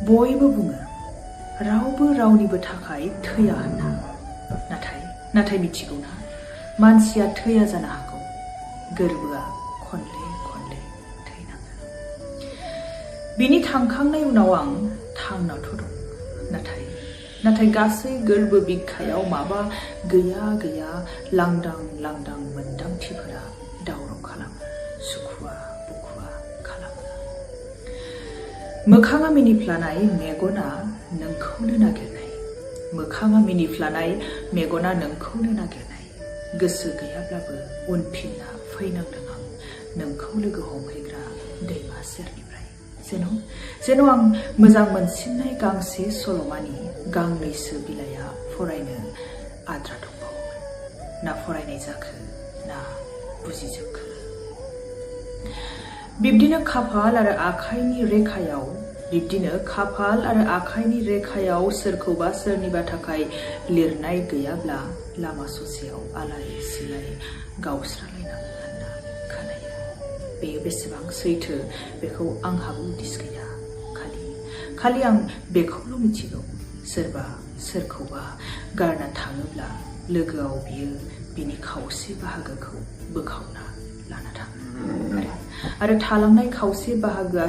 बयबो बुङो रावबो रावनिबो थाखाय थैया होनना नाथाय मिथिगौना मानसिया थैया जानो हागौ गोरबोआ खनले खनले थैनाङो बिनि थांखांनाय उनाव आं थांनाथ' दं नाथाय गासै गोरबो बिखायाव माबा गैया लांदां मोन्दांथिफोरा दावराव खालामो सुखुवा बुखुवा खालामो मोखाङा मिनिफ्लानाय मेगना नोंखौनो नागिरनाय गोसो गैयाब्लाबो उनफिनना फैनांदों आं नोंखौ लोगो हमहैग्रा दैमा सेरनिफ्राय जेन' आं मोजां मोनसिननाय गांसे सल'मानि गांनैसो बिलाइया फरायनो आद्रा दंबावोमोन ना फरायनाय जाखो ना बुजिजोबखो बिब्दिनो खाफाल आरो आखाइनि रेखायाव सोरखौबा सोरनिबा थाखाय लिरनाय गैयाब्ला लामा ससेयाव आलाय सिलाय गावस्रालायनाङो होनना खोनायो बेयो बेसेबां सैथो बेखौ आंहाबो उदिस गैया खालि आं बेखौल' मिथिगौ सोरबा सोरखौबा गारना थाङोब्ला लोगोआव बियो बिनि खावसे बाहागोखौ बोखावना लाना थाङो आरो थालांनाय खावसे बाहागोआ